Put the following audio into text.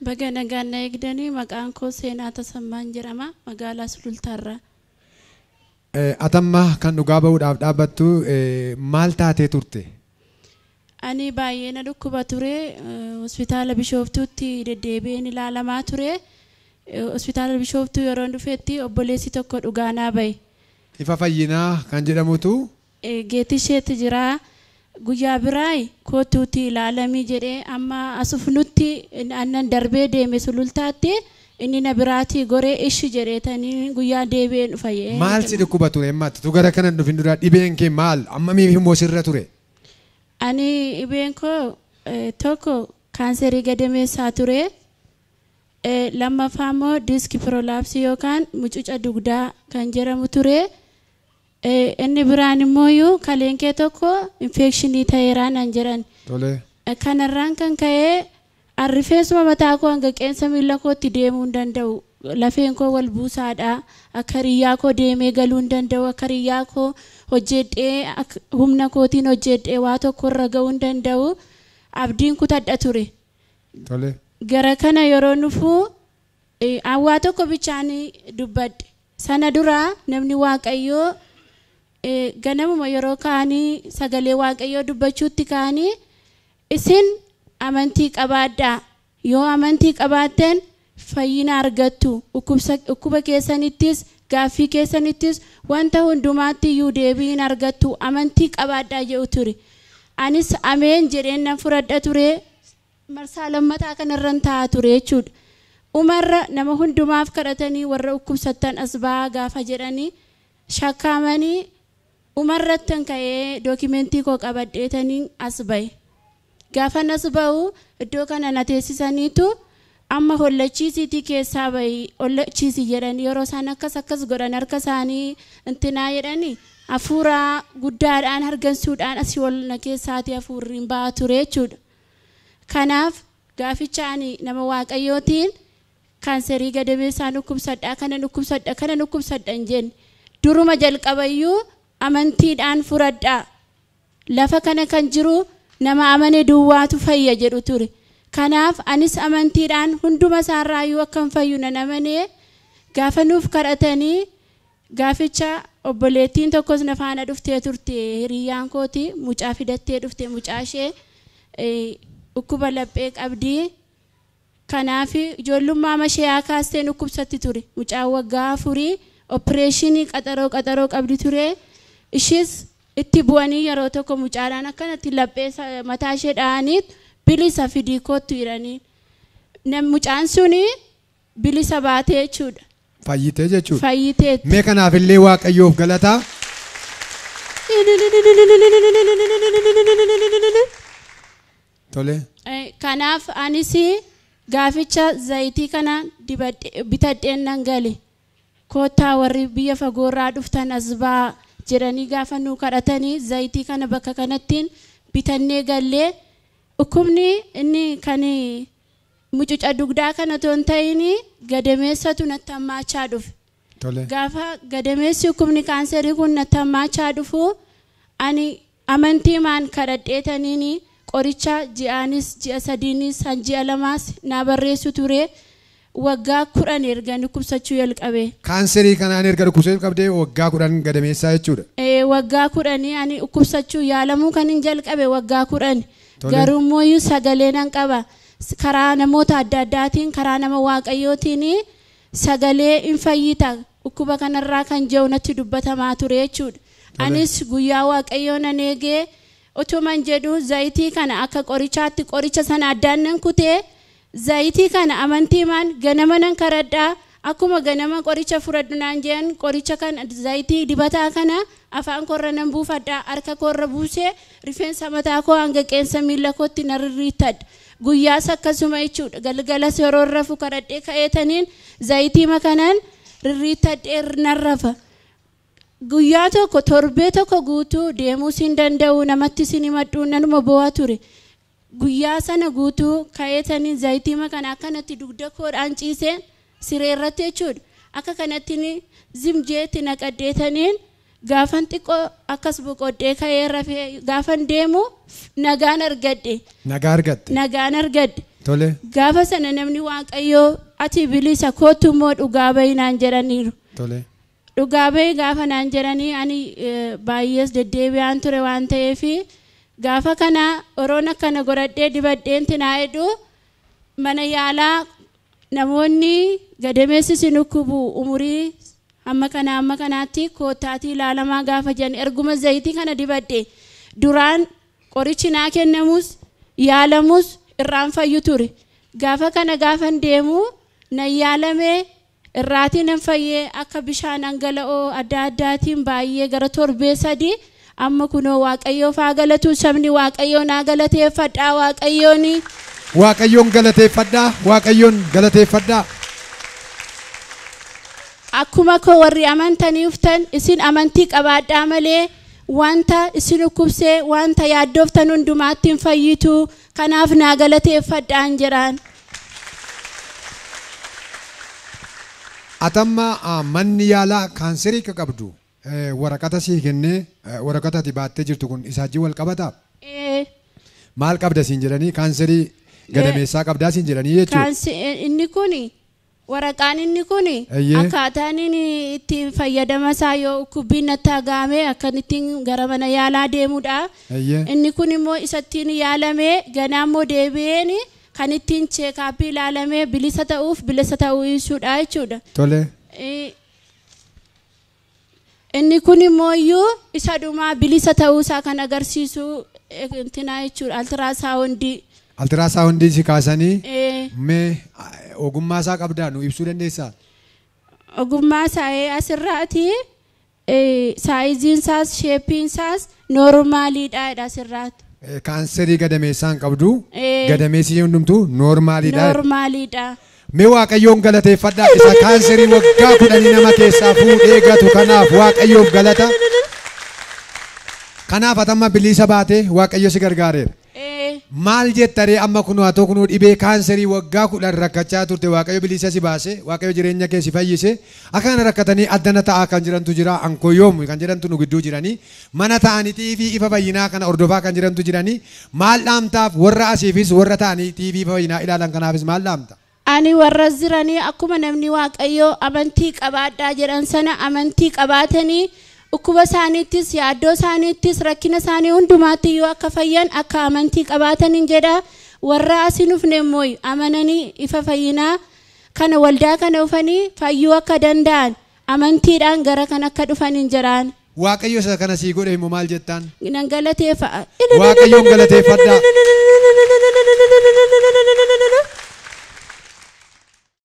Baga nagaan na eegdanii maqaan koo Seenaa Tasammaan jedhama magaalaa Sulultaarraa. Atamma kan dhugaa ba'uudhaaf dhaabbattu maal taatee turte? Ani baay'ee na dhukkuba ture hospitaala Bishooftuutti deddeebi'een ilaalamaa ture. Hospitaala Bishooftuu yeroo dhufetti obboleessi tokko dhugaa naa ba'e. Ifa fayyinaa kan jedhamutu Geetisheetti jira. Guyyaa biraa kootuutti ilaalamii jedhee amma asufnutti annan darbee deeme Sulultaatti inni na biraatii goree ishi jedheetanii guyyaa deebi'een dhufa. Maal si dhukkuba ture ammaatti? Tu gara kanan dhufin dura dhibeen kee maal? Ammamiif immoo sirra ture? Ani dhibeen koo tokko kaanserii gadameessaa ture. Lammaffaa immoo diiskii pirolaapsii yookaan mucuca dugdaa kan jedhamu ture. Inni biraan immoo kaleen kee tokko infekshinii ta'eeraa naan jedhan. Kanarraan kan ka'ee rifeensuma mataa koo hanga qeensa miila kootti deemuu hin danda'u. Lafeen koo wal buusaadha. Akka riyyaa koo deemee galuu hin danda'u. Akka riyyaa koo hojjedhee humna kootiin hojjedhee waa tokko irra ga'uu hin danda'u. Abdiin kutadha ture. Gara kana yeroo dhufu waa tokko bichaan dubbadhe. Sana dura namni Waaqayyoo ganamuma yeroo ka'anii sagalee Waaqayyoo dubbachuutti ka'anii isin amantii qabaadhaa. Yoo amantii qabaattan fayyina argattu. Dhukkuba keessanittis gaaffii keessanittis wanta hundumaatti iyyuu deebii hin argattu. Amantii qabaadhaa jedhu ture. Anis ameen jedheen nan fudhadha ture. Marsaa lammataa kanarran taa'aa ture jechuudha. Umarra nama hundumaaf kadhatanii warra dhukkubsattan as ba'aa gaafa jedhanii shakkaamanii umarrattan ka'ee dookimentii koo qabadheetanii as ba'e. Gaafa as ba'u iddoo kana na teessisaniitu amma hollachiisiitii keessaa ba'i hollachiisi jedhanii yeroo isaan akkas akkas godhan harka isaanii intinaa jedhanii hafuura guddaadhaan hargansuudhaan asii ol na keessaatii hafuurri hin ba'aa ture jechuudha. Kanaaf gaaficha ani nama Waaqayyootiin kaanserii gadameessaa dhukkubsadhaa kana dhukkubsadha kana dhukkubsadha hin jenne duruma jalqabayyuu amantiidhaan furadhaa. Lafa kana kan jiru nama amane duwwaatu fayya jedhu ture. Kanaaf anis amantiidhaan hunduma isaarraayyuu akkan fayyu nan amanee gaafa nuuf kadhatanii gaaficha obboleettiin tokkos na faana dhuftee turte hiriyyaan kooti mucaa fidattee dhufte mucaa ishee dhukkuba laphee qabdii. Kanaaf ijoollummaa mashee kaastee dhukkubsatti ture. Mucaan waggaa 4 opereeshinii qaxaroo qabdi ture. Ishis itti bu'anii yeroo tokko mucaadhaan akkanatti laphee mataa ishee dha'anii bilisa fidii kootu jedhanii. Mucaan suni bilisa baatee jechuudha. Fayyitee jechuudha. Fayyitee. Mee kanaaf illee Waaqayyoof galataa. Tole. Kanaaf anis gaaficha zayitii kana bitadheen nan gale. Koottaa warri biyya fagoorraa dhuftan as ba'aa jedhanii gaafa nuu kadhatanii zayitii kana bakka kanattiin bitannee gallee dhukkubni inni kan mucuca dugdaa kana otoo hin ta'in gadameessatu natti hammaachaa dhufe. Gaafa gadameessi dhukkubni kaanserii kun natti hammaachaa dhufu ani amantiimaan kadhadheetaniin qoricha ji'aanis ji'a 3nis han ji'a 2s naa barreessu ture. Waggaa 10 erga dhukkubsachuu jalqabe. Kaanserii kanaan erga dhukkubsachuu qabdee waggaa 10 gadameessaa jechuudha. Waggaa 10 ani dhukkubsachuu yaalamuu kan hin jalqabe waggaa 10. Garuu immoo sagalee nan qaba. Karaa namoota adda addaatiin karaa nama Waaqayyootiin sagalee hin fayyita dhukkuba kanarraa kan jiru natti dubbatamaa ture jechuudha. Anis guyyaa Waaqayyoo nan eegee otuman jedhu zayitii kana akka qorichaatti qoricha sana addaan nan kutee zayitii kana amantiimaan ganama nan karadhaa akkuma ganama qoricha fudhadhu naan jedhan qoricha kana zayitii dibataa kana afaan koorra nan buufadhaa harka koorra buusee rifeensa mataa koo hanga qeensa miila kootti na rirriittadha. Guyyaas akkasuma jechuudha. Galgalas yeroo rafu kadhadhee ka'eetaniin zayitii makanaan rirriittadhee nan rafa. Guyyaa tokko torbee tokko guutuu deemuus hin danda'u namattis hin himadhu nanuma bo'aa ture. Guyyaa sana guutuu ka'eetaniin zayitii makana akkanatti dugda koodhaan ciiseen siree irratti jechuudha. Akka kanatti zimjeetti naqadheetaniin gaafan xiqqoo akkas boqodhee ka'ee rafee gaafan deemu nagaan argadhe. Nagaa argatte. Nagaan argadhe. Tole. Gaafa sana namni Waaqayyoo ati bilisa kootu immoo dhugaa bahi naan jedhaniiru. Tole. Dhugaa bahi gaafa naan jedhanii ani baay'ees deddeebi'aan ture waan ta'eef gaafa kana oroon akkana godhadhee dibadheen tinaa jedhu mana yaalaa namoonni gadameessi si dhukkubu umurii hamma kana hamma kanaatti koottaatii ilaalamaa gaafa jedhan erguma zayitii kana dibadhe duraan qorichi naa kennamus yaalamus irraan fayyu ture. Gaafa kana gaafan deemu nan yaalame irraatii nan fayyee akka bishaan dhangala'oo adda addaatiin baay'ee gara torbee 3 amma kunoo Waaqayyoof haa galatu sabni Waaqayyoo naa galateeffadhaa Waaqayyooni. Waaqayyoon galateeffadhaa Waaqayyoon galateeffadhaa. Akkuma koo warri amantanii uftan isin amantii qabaadhaa malee wanta isin dhukkubsee wanta yaaddooftan hundumaatti hin fayyitu kanaaf naa galateeffadhaan jedhaan. Atamma manni yaalaa kaanserii akka qabdu waraqata sii kennee waraqata ati baattee jirtu kun isaa wajjin wal qabataa? Maal qabda siin jedhanii kaanserii gadameessaa qabdaa siin jedhanii jechuudha. Inni kuni waraqaan inni kuni akkaataan inni itti fayyadama isaa yoo dhukkubbiin natti hagaame akkanittiin gara mana yaalaa deemudha. Inni kun immoo isattiin yaalamee ganaa immoo deebi'een kan ittiin cheekaappii ilaalamee bilisa ta'uuf bilisa ta'uu ibsuudha jechuudha. Tole. Inni kun immoo iyyuu isa dhumaa bilisa ta'uusaa kan agarsiisu intinaa jechuudha altiraasaawundii. Altiraasaawundii si kaasanii mee ogummaa isaa qabdaa nu ibsuu dandeessaa? Ogummaa isaa asirraati saayiziin isaas sheeppiin isaas noormaaliidha asirraati. Kaanserii gadameessaa hin qabdu gadameessi hundumtuu noormaaliidha. Noormaaliidha. Mee Waaqayyoon galateeffadhaa isa kaanserii waggaa 10 nama keessaa fuudhee gatu kanaaf Waaqayyoof galata. Kanaaf atamma bilisa baatee Waaqayyo si gargaareera. Maal jettaree amma kunoo haa ta'u kunoo dhibee kaanserii waggaa 10 rakkachaa turte Waaqayyo bilisa si baase Waaqayyo jireenya kee si fayyise akka kana rakkatanii addana ta'aa kan jirantu jira ankoo yoomu kan jedhantu nu gidduu jiranii mana ta'anii TV ifa fayyinaa kana hordofaa kan jirantu jiranii maal dhaamtaaf warra asiifis warra ta'anii TV ifa fayyinaa ilaalan kanaafis maal dhaamta? Ani warra jiranii akkuma namni Waaqayyoo amantii qabaadhaa jedhan sana amantii qabaatanii dhukkuba isaaniittis yaaddoo isaaniittis rakkina isaanii hundumaatti yoo akka fayyan akka amantii qabaataniin jedha. Warra asiin dhufne immoo amananii ifa fayyinaa kana waldaa kana dhufanii fayyuu akka danda'an amantiidhaan gara kan akka dhufaniin jedhaan. Waaqayyo isa kana sii godhe immoo maal jettaan? Nan galateeffa. Waaqayyoon galateeffadhaa.